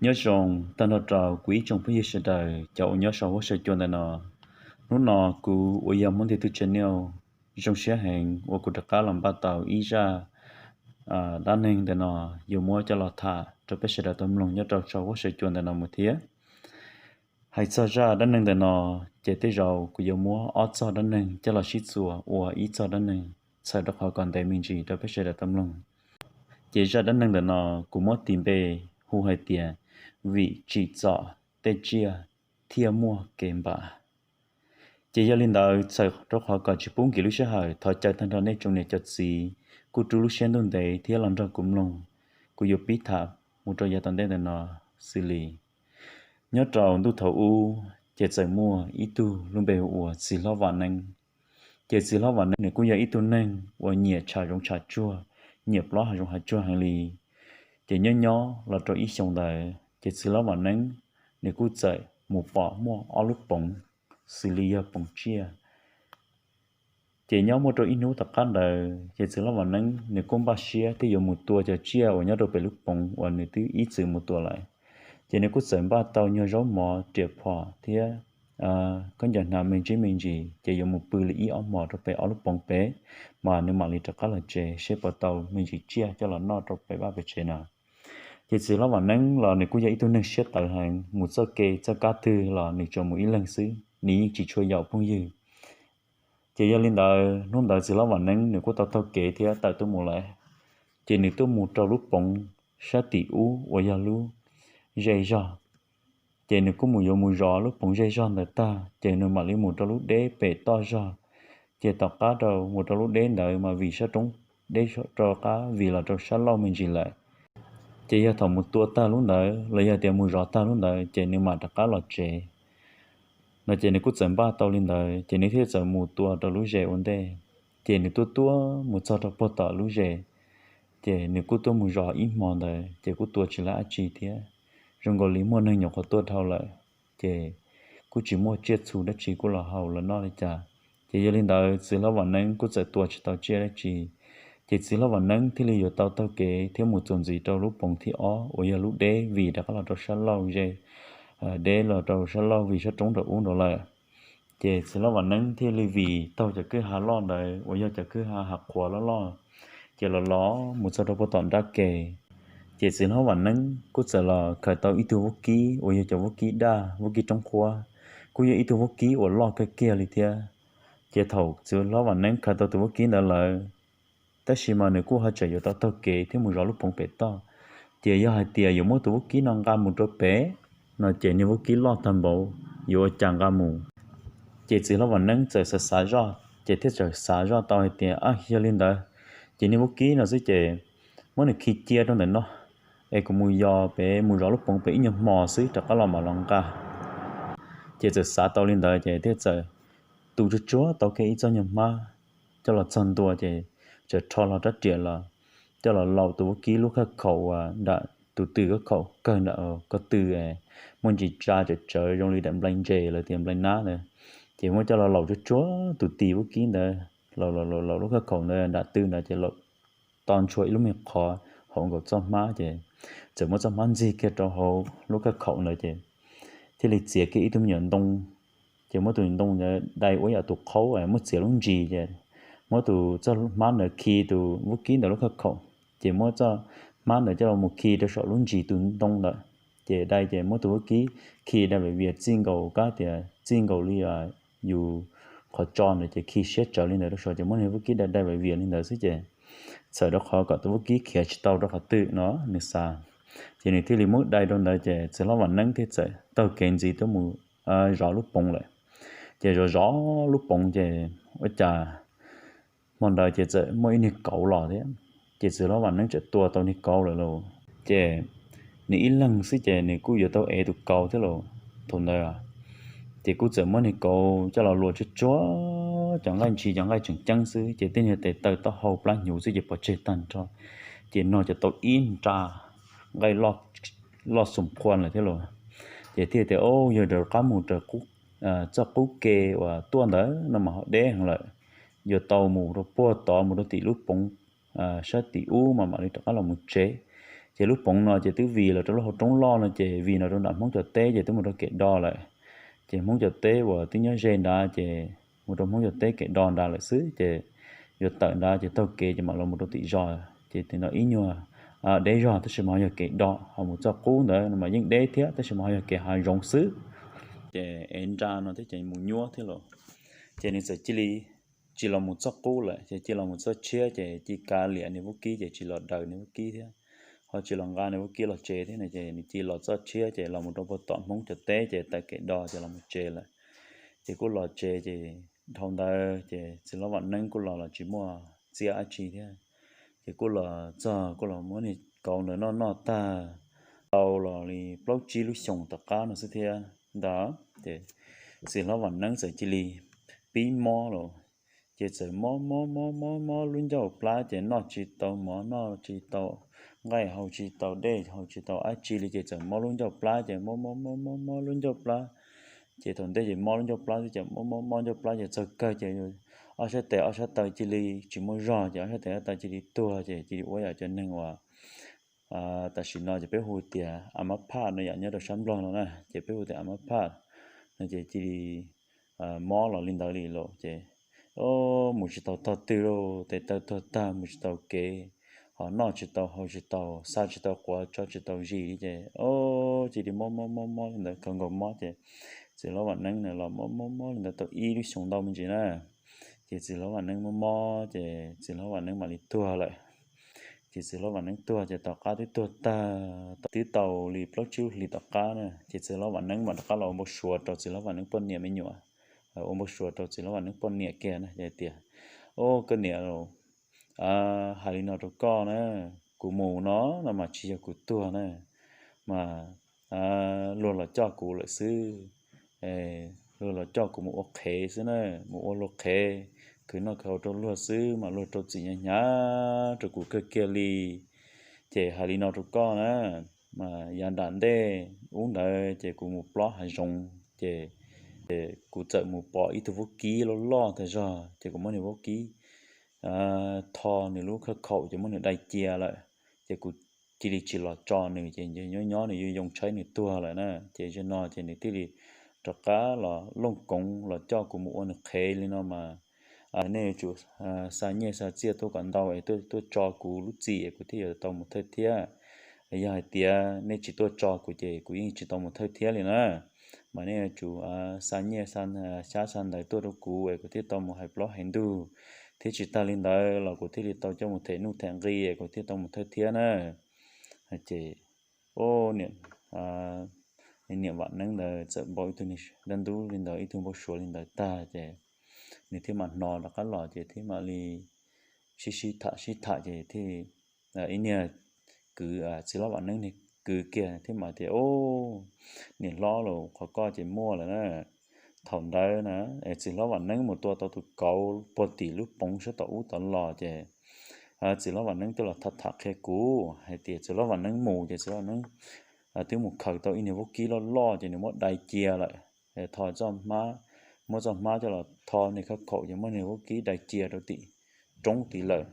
Nyob zoo tag nrho rau kuv ib tsoom phooj ywg sawv daws cov uas nyob saum huab saum cua ntawm no. Hnub no kuv uas yog Hmoob Ntiag Tug Channel zoo siab heev uas kuv rov qab los npaj tau ib zaj dab neeg ntawm no yuav muab coj los tham rau peb sawv daws tau mloog nyob rau saum huab saum cua ntawm no mus thiab. Hais txog zaj dab neeg ntawm no, ces tej zaum kuv yuav muab ob txog dab neeg coj los sib txuas ua ib txog dab neeg txhawm rau qhov kom ntev me ntsis rau peb sawv daws tau mloog. Ces zaj dab neeg ntawm no kuv muab tis npe hu hais tias Vim Tsim Txom Tej Tsiaj Thiaj Muaj Kev Npam. Ces yog li ntawd txhawm rau qhov kom tsis pub nkim lub sij hawm, thov caw tag nrho nej tsoom niam cov txiv kuj rub lub siab ntuj ntev thiab los nrog kuv mloog. Kuv yuav pib tham mus rau yav tom ntej ntawm no xws li: Nyob rau ntuj thaum ub, ces txawm muaj ib tug lub npe hu ua Txiv Hlob Vam Neeb. Ces Txiv Hlob Vam Neeb nws kuj yog ib tug neeg uas nyiam tsham zoov tsham tsuag, nyiam plob hav zoov hav tsuag heev li. Ces nyob nyob los rau ib xyoo ntawd, ces Txiv Hlob Vam Neeb nws kuj txawm mus pom muaj ob lub poov, xws li yog poov tsiaj. Ces nyob muaj rau ib hnub tom qab ntawd, ces Txiv Hlob Vam Neeb nws kuj npaj siab thiab yuav mus tua cov tsiaj uas nyob rau pem lub poov uas nws twb ib txwm mus tua lawm. Ces nws kuj txawm npaj tau nyuag zaub mov riam phom thiab khaub ncaws hnav me ntsis me ntsis, ces yuav mus pw li ib ob hmos rau pem ob lub poov pem, mas nws mam li rov qab los tsev seb puas tau me ntsis tsiaj coj los noj rau pem vaj pem tsev no. Ces Txiv Hlob Vam Neeb los nws kuj yog ib tug neeg siab tawv heev, mus txoj kev txoj kab twg los nws tsuas mus ib leeg xwb, nws yeej tsis tshua yaum phooj ywg. Ces yog li ntawd, hnub ntawd Txiv Hlob Vam Neeb nws kuj tau taug kev thiab tawm tuaj mus lawm. Ces nws tuaj mus rau lub poov sab tim ub uas yog lub zej zog. Ces nws kuj mus yuav mus zov lub poov zej zog ntawd tag, ces nws mam li mus rau lub deb pem toj zog. Ces tom qab rau mus rau lub deb ntawd mas vim sab roob deb rau qab vim los rau sab laug me ntsis lawm. Ces yog thaum mus tua tag lub ntawd los yog tias mus zov tag lub ntawd ces nws mam rov qab los tsev no. Ces nws kuj txawm npaj tau li ntawd, ces nws thiaj txawm mus tua rau lub zes ua ntej. Ces nws tuaj tuaj mus txog rau puag tom lub zes, ces nws kuj tuaj mus zov ib hmo ntawd ces kuj tua tsis lab dab tsi thiab. Zoo nkaus li muaj neeg nyuam qhuav tuaj dhau lawm, ces kuj tsis muaj tsiaj txhu dab tsi kuj los haus los noj li cas. Ces yog li ntawd Txiv Hlob Vam Neeb kuj txawm tua tsis tau tsiaj dab tsi. Ces Txiv Hlob Vam Neeb thiaj li yuav tau taug kev thiab mus txuas ntxiv rau lub poov thib ob uas yog lub deb vim rov qab los rau sab laug ze, deb los rau sab laug vim sab roob rau ub nrad lawm. Ces Txiv Hlob Vam Neeb thiaj li vim taug cov kwj ha loj ntawd uas yog cov kwj ha hav qhuav loj loj, ces los los mus txog rau puag tom nrab ke. Ces Txiv Hlob Vam Neeb kuj txawm los khaws tau ib tug vaub kib uas yog cov vaub kib daj vaub kib roob qhuab, kuj yog ib tug vaub kib uas loj kawg kiag li thiab. Ces thaum Txiv Hlob Vam Neeb khaws tau tus vaub kib ntawd lawm, tab sis mas nws kuj ho tseem yuav tau taug kev thiab mus zov lub poov pem toj. Ces yog hais tias yuav muab tus vaub kib no nqa mus rau pem no ces niag vaub kib loj tag npaum yuav ua cas nqa mus. Ces Txiv Hlob Vam Neeb txawm xav xav zoj, ces thiaj txawm xav zoj tau hais tias, Ab, yog li ntawd, ces niag vaub kib no xwb ces muab nws khi cia rau ntawm no, es kuv mus yos pem mus zov lub poov pem ib nyuag hmo xwb rov qab los mam los nqa. Ces txawm xav tau li ntawd ces thiaj txawm tu tsuag tsuag tau kiag ib txoj nyuag hmab coj los txog ntua ces txawm rho hlo rab riam los coj los laum tus vaub kib lub khaj khaum uas nram tus tw khaj khaum kawg nram ko tw, muaj ntsis tsa tsawv tsawv zoo li daim nplai ntses los tias nplai nab ntawd. Ces muab coj los laum tsuag tsuag tus tis vaub kib ntawd, laum laum laum lub khaj khaum ntawd nram tw ntawd ces laum to ntshua ib lub me qhov hauv nkaus txoj hmab ces txawm muab txoj hmab ntxig kiag rau hauv lub khaj khaum ntawd ces thiaj li txiav kiag ib tug me nyuam ntoo. Ces muab tus ntoo ntawd dai ua yam tus qhaub muab txiav lub ntsis ces muab tus txoj hmab ntawd khi tus vaub kib ntawd lub khaj khaum, ces muab txoj hmab ntawd coj los mus khi rau saum lub ntsis tus ntoo ntawd. Ces dai ces muab tus vaub kib khi dai vias vias txij nkaus kab tias txij nkaus li yus qhov tso ntawd ces khi siab tsawv li ntawd rau saum ces muab niag vaub kib dai dai vias vias li ntawd xwb ces txhawm rau qhov kom tus vaub kib khiav tsis tau rau qhov twg no nws xav. Ces nws thiaj li muab dai rau ntawd ces Txiv Hlob Vam Neeb thiaj txawm taug kev ntxiv tuaj mus zov lub poov lawm. Ces zov zov lub poov ces ua cas hmo ntawd ces txawm muaj ib niag kauv los thiab. Ces Txiv Hlob Vam Neeb txawm tua tau niag kauv lawm lauj. Ces nws ib leeg xwb ces nws kuj yuav tau ev tus kauv thiab lauj thaum ntawd. Ces kuj txawm muab niag kauv coj los luas tsuag tsuag, cov nqaij ntshis cov nqaij tseem ceeb xwb ces tej niag tes taw taub hau plab hnyuv xwb ces pov tseg tag nrho. Ces no ces tau ib nra nqaij loj xoom qhua lawm thiab lauj. Ces thiaj tias, Au, yog rov qab mus raws txoj qub ke uas tuaj ntawd no mas ho deb heev lawm, yuav tau mus rau puag tod mus rau tim lub poov sab tim ub mas mam li rov qab los mus tsev. Ces lub poov no ces twb vim los rau lub hauv roob loj no ces vim no rau nram Hmoob cov teb ces twb mus rau kev do lawm. Ces Hmoob cov teb uas twb nyob ze nrad ces mus rau Hmoob cov teb kev do nrad lawm xwb. Ces yuav tawm nrad ces taug kev ces mam los mus rau tim zos. Ces tim no ib nyuag deb zog tab sis mas ho yog kev do, ho mus txoj qub ntawd no mas yeej deb thiab tab sis mas ho yog kev hav zoov xwb. Ces ev nra no thiab ces mus nyuab thiab los, ces nws txawm cia li tsis los mus txoj qub lawm ces cia li los mus txoj tshiab ces cia li kav liam nws vaub kib ces tsis los daws nws vaub kib thiab, ho tsis los nqa nws vaub kib los tsev thiab no ces nws cia li los txoj tshiab ces los mus rau puag tom Hmoob cov teb ces tawm kev do ces los mus tsev lawm. Ces kuj los tsev ces dhau ntawd ces txiv hlob Vam Neeb kuj los los tsis muaj txiaj dab tsi thiab. Ces kuj los txog kuj los muab niag kauv ntawd noj noj tag tau los li plaub tsib lub xyoos tom qab no xwb thiab ntag. Ces txiv hlob Vam Neeb txawm cia li pib mob los, ces txawm mob mob mob mob mob lub ncauj plab ces noj tsis tau mov noj tsis tau nqaij haus tsis tau dej haus tsis tau dab tsi li ces txawm mob lub ncauj plab ces mob mob mob mob mob lub ncauj plab. Ces thaum ntej ces mob lub ncauj plab xwb ces mob mob mob ncauj plab ces txog kawg ces ob sab tes ob sab taw cia li tsis muaj zog ces ob sab tes ob sab taw cia li tuag ces cia li ua yam cov neeg uas tam sim no ces peb hu tias a mab phaj no yom, nyob rau sab Nplog no na ces peb hu tias a mab phaj no ces cia li mob los li ntawd li lawm ces mus tsis tau tog twg lauj, tes taw tuag tag mus tsis tau kev, ho noj tsis tau haus tsis tau xa tsis tau quav tso tsis tau zis li ces cia li mob mob mob mob li ntawd kawg nkaus mob ces txiv hlob Vam Neeb na los mob mob mob li ntawd tau ib lub xyoos ntau me ntsis na. Ces txiv hlob Vam Neeb mob mob ces txiv hlob Vam Neeb mam li tuag lawm. Ces txiv hlob Vam Neeb tuag ces tom qab twb tuag tag twb tau li plaub tsib lub hlis tom qab na ces txiv hlob Vam Neeb mam rov qab los ua npau suav rau txiv hlob Vam Neeb poj niam me nyuam, ua npau suav rau txiv hlob Vam Neeb poj niam kiag na hais tias, Au, koj niam, hais li no rau koj na, kuv mus no no mas tsis yog kuv tuag na, mas luag los coj kuv lawm xwb. Luag los coj kuv mus ua qhev xwb na, mus ua luag qhev, khwv noj khwv haus rau luag xwb mas luag rau txim hnyav hnyav rau kuv kawg kiag li. Ces hais li no rau koj na, mas yav nram ntej ub ntawd ces kuv mus plob hav zoov ces kuv txawm mus pom ib tug vaub kib loj loj tag zog ces kuv muab nws vaub kib tho nws lub khawj khaum ces muab nws dai cia lawm. Ces kuv cia li tsis los tso nws ces nyob nyob nws yuav yoo tshaib nws tuag lawm na. Ces zaum no ces nws thiaj li rov qab los looj koov los coj kuv mus ua nws qhev li no mas nej yuav tsum xa nyiaj xa txiaj tuaj kom ntau es tuaj tso kuv lub txim es kuv thiaj yuav tau mus thawj thiab. Yog hais tias nej tsis tuaj tso kuv ces kuv yeej tsis tau mus thawj thiab li na. Mas nej yuav tsum xa nyiaj xyab xa ntawv tuaj rau kuv es kuv thiaj tau mus hais plaub hais ntug, thiab tsis tag li ntawd los kuv thiaj li tau coj mus them nuj them nqi es kuv thiaj tau mus thawj thiab na. Ces niam Vam Neeb ntawd txawm npau ib tug dab ntub li ntawd ib tug npau suav li ntawd tag ces nws thiaj mam hnov rov qab los ces thiaj mam li sib sib tham sib tham ces thiaj ib niag kwv txiv hlob Vam Neeb niag kwv kiag thiaj mam tias, Au, niam hlob, los qhov koj ces muaj lawm na. Thaum ntawd na, txiv hlob Vam Neeb mus tua tau tus kauv puag tim lub poov sab tom ub tod los ces txiv hlob Vam Neeb twb los tham tham qhia kuv hais tias txiv hlob Vam Neeb mus ces txiv hlob Vam Neeb twb mus khaws tau ib niag vaub kib loj loj ces nws muab dai cia lawm. Tho, muab txoj hmab coj los tho niag khawj khaum ces muab niag vaub kib dai cia rau tim roob tid lawm.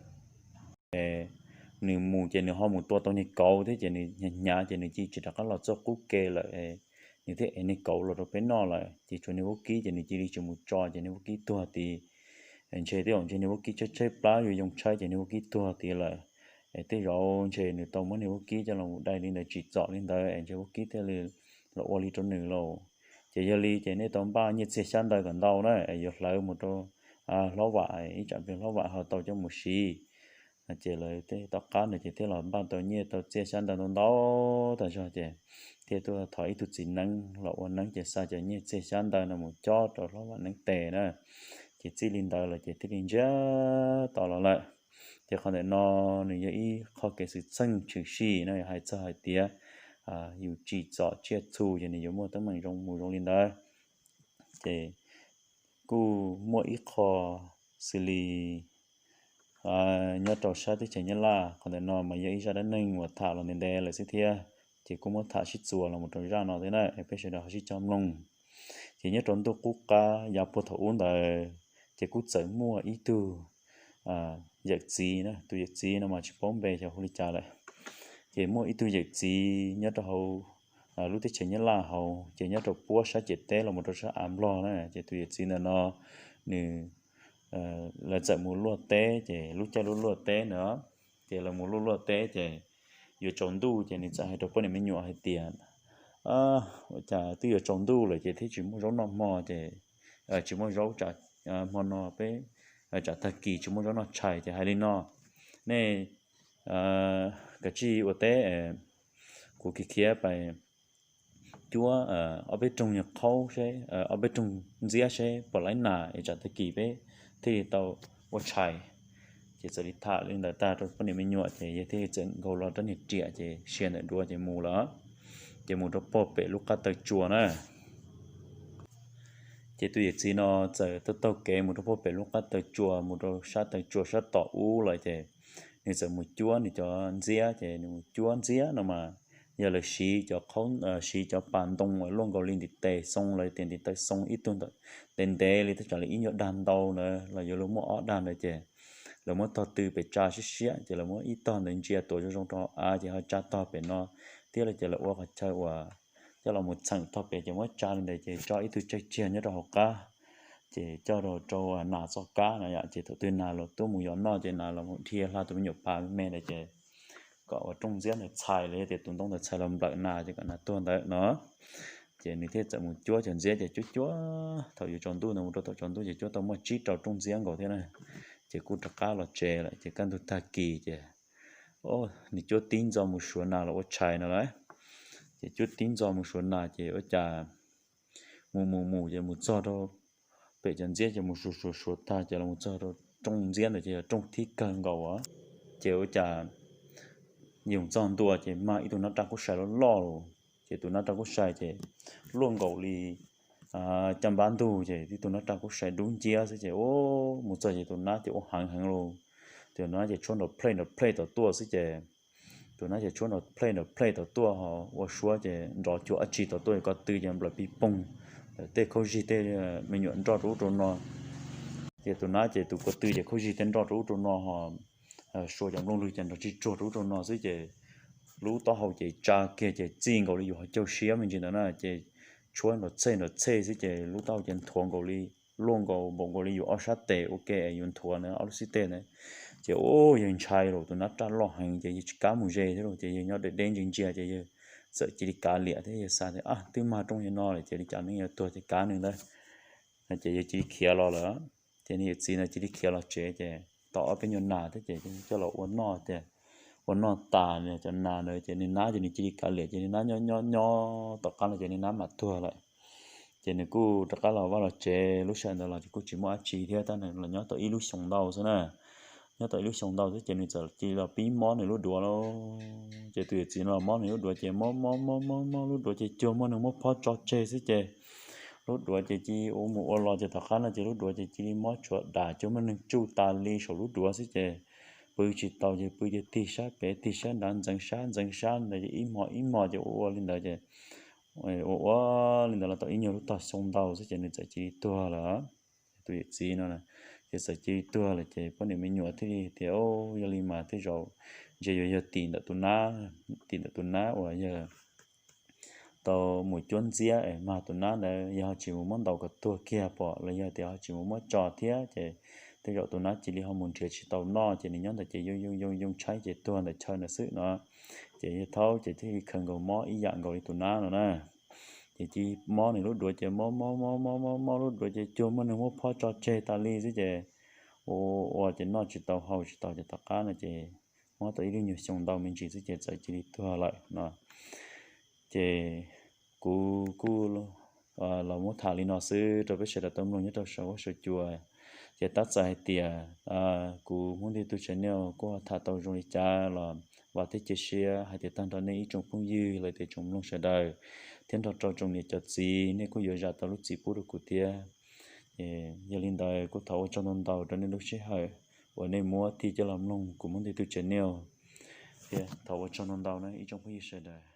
Nws mus ces nws ho mus tua tau niag kauv thiab ces nws hnyav hnyav ces nws cia li tsis rov qab los txoj qub ke lawm. Nws thiaj ev niag kauv los rau peb noj lawm ces tshuav niag vaub kib ces nws cia li tsis mus tso ces niag vaub kib tuag tid. Ntshe tej zaum ntshe niag vaub kib tshaib tshaib plab yuav yoo tshaib ces niag vaub kib tuag tid lawm. Tej zaum ntshe nws tau muab niag vaub kib coj los dai li ntawd tsim txom li ntawd es ntshe vaub kib thiaj li los ua li rau nws lauj. Ces yog li ces nej tau npaj nyiaj txiag xyab ntawv kom ntau na es yuav hlawv mus rau hlob Vam, ib tsam plig hlob Vam ho tau coj mus siv. Ces lawv tom qab ntawd ces thiaj los npaj tau nyiaj tau txiag xyab ntawv ntau ntau tag zog ces thiaj tuaj thov ib tug txiv neeb los ua neeb ces xa cov nyiaj txiag xyab ntawv no mus cob rau hlob Vam Neeb tes na. Ces txij li ntawd los ces thiaj li ntsiag to los lawm. Ces qhov ntawm no nws yog ib qho kev xwm txheej tshwm sim no hais txog hais tias yus tsim txom tsiaj txhu ces nws yuav muaj teeb meem zoo mus zoo li ntawd. Ces kuj muaj ib qho xws li nyob rau sab teb chaws Nyab Laj, qhov ntawm no mas yog ib zaj dab neeg uas tham los ntev ntev lawm xwb thiab, ces kuj muab tham sib txuas los mus rau zaj no thiab na, peb sawv daws ho sib coj mloog. Ces nyob rau ntuj qub qab yav puag thaum ub ntawd, ces kuj txawm muaj ib tug yawm txiv na, tus yawm txiv no mas tsis paub npe xyov hu li cas lawm. Ces muaj ib tug yawm txiv nyob rau hauv lub teb chaws Nyab Laj hauv, ces nyob rau puab sab ciam teb los mus rau sab av Nplog na, ces tus yawm txiv ntawm no nws, lawv txawm mus luaj teb, ces lub caij lub luaj teb ntawd, ces lawv mus luaj luaj teb ces yuav tsaus ntuj, ces nws txawm hais rau poj niam me nyuam hais tias, ua cas twb yuav tsaus ntuj lawm ces thiab tsis muaj zaub noj hmo, ces tsis muaj zaub, hmo no peb tsam tag kis tsis muaj zaub noj tshais, ces hais li no, nej kav tsij ua teb, kuv khiav khiav pais cuab ob peb rooj nyuag qhaub seb, ob peb rooj ntxiab seb puas laib nas es tsam tag kis peb thiaj li tau ua tshais. Ces txawm li tham li ntawd tag rau poj niam me nyuam ces yawg thiaj li txawm nkaus los rab niag riam ces sia ntawm duav ces mus lawm, ces mus rau pog pem lub qab taw tsua na. Ces tus yawm txiv no txawm taug taug kev mus rau pog pem lub qab taw tsua, mus rau sab taw tsua sab tom ub lawm ces nws txawm mus cuab nws cov ntxiab, ces nws mus cuab ntxiab no mas yog lawv siv cov qhaub, siv cov pas ntoo uas luaj nkaus li ntiv tes xoo los tias ntiv taw xoo ib tug ntev ntev li tej tsam li ib nyuag dag ntau ntawd los yuav luag muaj ob dag ntawd ces lawv muab tog tw pem tsa siab siab, ces lawv muab ib tog ntawd ntsia tuav zoo zoo rau hauv av ces ho tsa tog pem no, thiab li ces lawv ua qhov chaw uas coj los mus txheem tog pem ces muab tsa li ntawd ces tso ib tug tsaig tsiag nyob rau hauv qab, ces coj rau rau nas txoj kab no yom, ces thaum twg nas los tuaj mus yuav noj ces nas los mus dhia hla tus me nyuam pas me ntawd ces kom ua rooj ntxiab ntawd txhais los yog tias tus ntoo ntawd txhais los nplawm nas ces kom nas tuag ntawd no. Ces nws thiaj txawm mus cuab cov ntxiab ces cuab cuab thaum yuav tsaus ntuj ntawd mus rau thaum tsaus ntuj ces cuab tau muaj tsib rau rooj ntxiab nkaus thiab na. Ces kuj rov qab los tsev lawm ces kaj ntug tag kis ces nws cuab tib ntxo mus suav nas los ua tshais no lawm. Ces cuab tib ntxo mus suav nas ces ua cas mus mus mus ces mus txog rau pem cov ntxiab ces mus suav suav suav tag ces los mus txog rau rooj ntxiab ntawd ces yog rooj thib kawg nkaus. Ces ua cas yus txog ntua ces mag ib tug nab raj kub sai loj loj los, ces tus nab raj kub sai ces luaj nkaus li caj npab ntug ces ib tug nab raj kub sai dub nciab xwb ces mus txog ces tus nab ces ua heev heev los, tus nab ces tshuab nrov plej nrov plej tom tuaj xwb ces tus nab ces tshuab nrov plej nrov plej tom tuaj ho ua suab ces nrov cuag dab tsi tom tuaj, ko tw ces nplawm pig poog, tej khaub zig tej me nyuam nroj rau ub rau no. Ces tus nab ces tus ko tw ces khaub zig tej nroj rau ub rau no ho sua cov nplooj lwg ces nrov tsis tsuag rau ub rau no xwb ces lub taub hau ces tsa kiag ces txij nkaus li yus ho caug siab me ntsis ntawd na ces tshuab nrov txhej nrov txhej xwb ces lub taub hau ces nthuav nkaus li, luaj nkaus npaum nkaus li yus ob sab tes ua ke yus nthuav na ob lub xib teg ntawd. Ces ua yawg ntshai los tus nab raj loj heev ces yawg tsis kav mus ze thiab los ces yawg nyob deb deb ntsia ntsia ces yawg txawm cia li kav liam thiab yawg xav tias twb mag rooj li no lawm ces li cas nws yuav tuag ces kav nws ntawd. Ces yawg cia li khiav los lawm. Ces nws yawm txiv ntawd cia li khiav los tsev ces tom ob peb nyuag nas thiab ces coj los ua noj ces ua noj tas cov nas ntawd ces nws nab ces nws cia li kav liam ces nws nab nyob nyob nyob tom qab no ces nws nab mam tuag lawm. Ces nws kuj rov qab los vaj los tsev, lub sij hawm ntawd los ces kuj tsis muaj dab tsi thiab tab nws los nyob tau ib lub xyoos ntau xwb na. Nyob tau ib lub xyoos ntau xwb ces nws txawm cia li los pib mob nws lub duav lawm. Ces tus yawm txiv no los mob nws lub duav ces mob mob mob mob mob lub duav ces cuag muaj neeg muab phob tso tseg xwb ces lub duav ces cia li ua mus ua los ces tom qab no ces lub duav ces cia li mob tshuav dam cuag muaj neeg tsuj tas li saum lub duav xwb ces pw tsis tau ces pw ces tig sab pem tig sab nrad ntxeev sab ntxeev sab ntawd ces ib hmo ib hmo ces ua ua li ntawd ces ua ua li ntawd los tau ib nyuag lub tog xyoo ntau xwb ces nws txawm cia li tuag lawm. Tus yawm txiv no ces txawm cia li tuag lawm ces poj niam me nyuam thiaj li tias, Yog li mas tej zaum ntshe yuav yog tim ntawm tus nab, tim ntawm tus nab uas yog tau mus cuab ntxiab es mag tus nab ntawd, yog ho tsis mus muab ntaus kom tuag kiag pom los yog tias ho tsis mus muab tso thiab ces tej zaum tus nab cia li ho mus nrhiav tsis tau noj ces nws nyob ntawd ces yoo yoo yoo tshaib ces tuag ntawm chaw ntawd xwb no. Ces yawg thaub ces thiaj li khaws nkaus mob ib yam nkaus li tus nab no na. Ces cia li mob nws lub duav ces mob mob mob mob mob mob lub duav ces cuag muaj neeg muab phob tso tseg tas li xwb ces ua ua ces noj tsis tau haus tsis tau ces tom qab no ces mob tau ib lub nyuag xyoo ntau me ntsis xwb ces txawm cia li tuag lawm no. Ces kuv kuj los muab tham li no xwb rau peb sawv daws tau mloog nyob rau saum huab saum cua. Ces tab txawm hais tias kuv Hmoob Ntiag Tug channel kuj tham tau zoo li cas los vam thiab cia siab hais tias tag nrho nej ib tsoom phooj ywg los tias tsoom mloog sawv daws thiab nrog rau tsoom niam cov txiv nej kuj yuav zam tau lub txim pub rau kuv thiab. Yog li ntawd kuj thov ua tsaug ntau ntau rau nej lub sij hawm uas nej muab tig coj los mloog kuv Hmoob Ntiag Tug channel thiab thov ua tsaug ntau ntau na ib tsoom phooj ywg sawv daws.